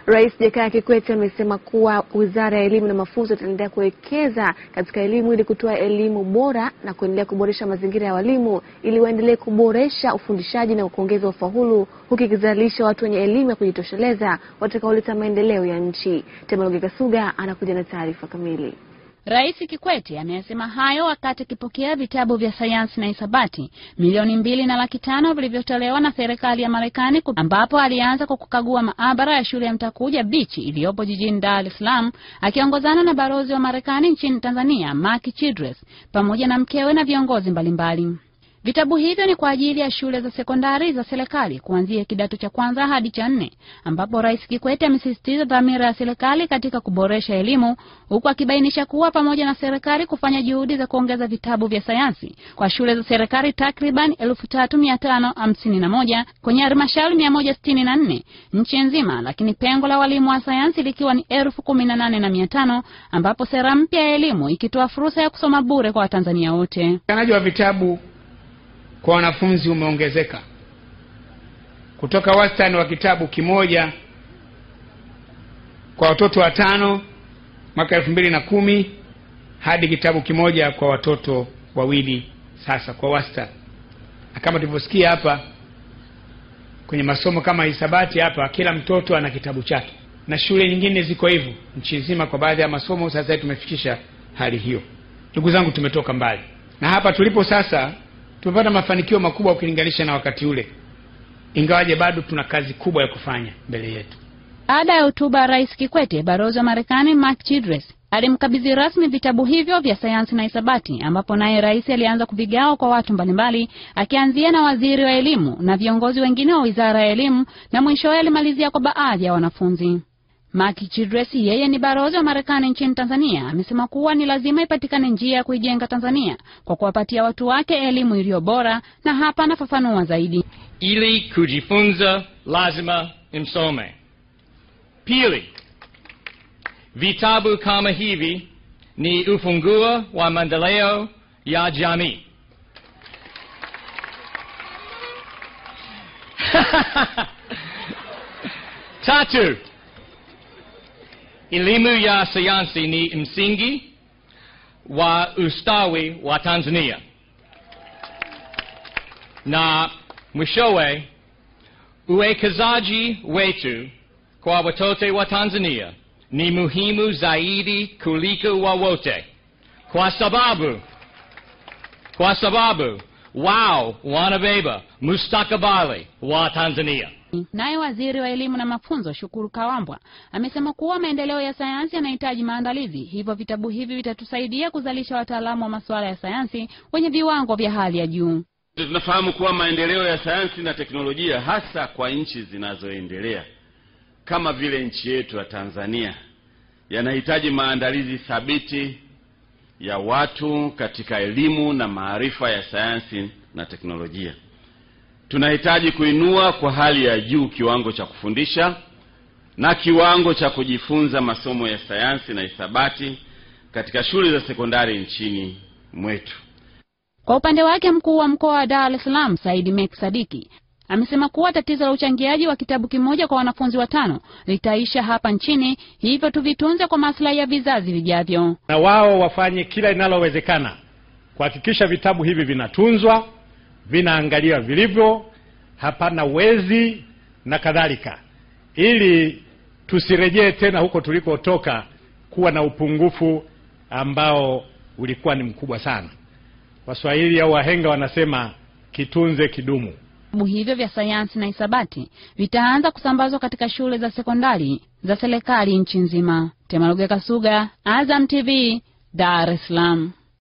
Rais Jakaya Kikwete amesema kuwa Wizara ya Elimu na Mafunzo itaendelea kuwekeza katika elimu ili kutoa elimu bora na kuendelea kuboresha mazingira ya walimu ili waendelee kuboresha ufundishaji na kuongeza ufaulu, huku ikizalisha watu wenye elimu ya kujitosheleza watakaoleta maendeleo ya nchi. Temaloge Kasuga anakuja na taarifa kamili. Rais Kikwete ameyasema hayo wakati akipokea vitabu vya sayansi na hisabati 2,500,000 vilivyotolewa na serikali ya Marekani, ambapo alianza kwa kukagua maabara ya shule ya Mtakuja Beach iliyopo jijini Dar es Salaam akiongozana na balozi wa Marekani nchini Tanzania Mark Childress pamoja na mkewe na viongozi mbalimbali. Vitabu hivyo ni kwa ajili ya shule za sekondari za serikali kuanzia kidato cha kwanza hadi cha 4, ambapo Rais Kikwete amesisitiza dhamira ya serikali katika kuboresha elimu, huku akibainisha kuwa pamoja na serikali kufanya juhudi za kuongeza vitabu vya sayansi kwa shule za serikali takriban 3551 kwenye halmashauri 164 nchi nzima, lakini pengo la walimu wa sayansi likiwa ni 18,500, ambapo sera mpya ya elimu ikitoa fursa ya kusoma bure kwa Watanzania wote. Upatikanaji wa vitabu kwa wanafunzi umeongezeka kutoka wastani wa kitabu kimoja kwa watoto 5 mwaka 2010 hadi kitabu kimoja kwa watoto 2 sasa kwa wastani. Na kama tulivyosikia hapa kwenye masomo kama hisabati hapa, kila mtoto ana kitabu chake, na shule nyingine ziko hivyo nchi nzima kwa baadhi ya masomo. Sasa tumefikisha hali hiyo. Ndugu zangu, tumetoka mbali, na hapa tulipo sasa tumepata mafanikio makubwa ukilinganisha na wakati ule, ingawaje bado tuna kazi kubwa ya kufanya mbele yetu. Baada ya hotuba ya Rais Kikwete, balozi wa Marekani Mark Childress alimkabidhi rasmi vitabu hivyo vya sayansi na hisabati, ambapo naye rais alianza kuvigawa kwa watu mbalimbali, akianzia na waziri wa elimu na viongozi wengine wa Wizara ya Elimu, na mwishowe alimalizia kwa baadhi ya wanafunzi. Mark Childress, yeye ni balozi wa Marekani nchini Tanzania, amesema kuwa ni lazima ipatikane njia ya kuijenga Tanzania kwa kuwapatia watu wake elimu iliyo bora, na hapa anafafanua zaidi. Ili kujifunza lazima msome. Pili, vitabu kama hivi ni ufunguo wa maendeleo ya jamii. Tatu, elimu ya sayansi ni msingi wa ustawi wa Tanzania. Na mwishowe, uwekezaji wetu kwa watoto wa Tanzania ni muhimu zaidi kuliko wowote, kwa sababu wao wanabeba mustakabali wa Tanzania. Naye waziri wa elimu na mafunzo Shukuru Kawambwa amesema kuwa maendeleo ya sayansi yanahitaji maandalizi, hivyo vitabu hivi vitatusaidia kuzalisha wataalamu wa masuala ya sayansi wenye viwango vya hali ya juu. Tunafahamu kuwa maendeleo ya sayansi na teknolojia hasa kwa nchi zinazoendelea kama vile nchi yetu ya Tanzania yanahitaji maandalizi thabiti ya watu katika elimu na maarifa ya sayansi na teknolojia. Tunahitaji kuinua kwa hali ya juu kiwango cha kufundisha na kiwango cha kujifunza masomo ya sayansi na hisabati katika shule za sekondari nchini mwetu. Kwa upande wake, mkuu wa mkoa wa Dar es Salaam Said Mek Sadiki amesema kuwa tatizo la uchangiaji wa kitabu kimoja kwa wanafunzi 5 litaisha hapa nchini, hivyo tuvitunze kwa maslahi ya vizazi vijavyo. Na wao wafanye kila linalowezekana kuhakikisha vitabu hivi vinatunzwa, vinaangaliwa vilivyo, hapana wezi na kadhalika, ili tusirejee tena huko tulikotoka kuwa na upungufu ambao ulikuwa ni mkubwa sana. Waswahili au wahenga wanasema kitunze kidumu. Vitabu hivyo vya sayansi na hisabati vitaanza kusambazwa katika shule za sekondari za serikali nchi nzima. Temaruge Kasuga, Azam TV, Dar es Salaam.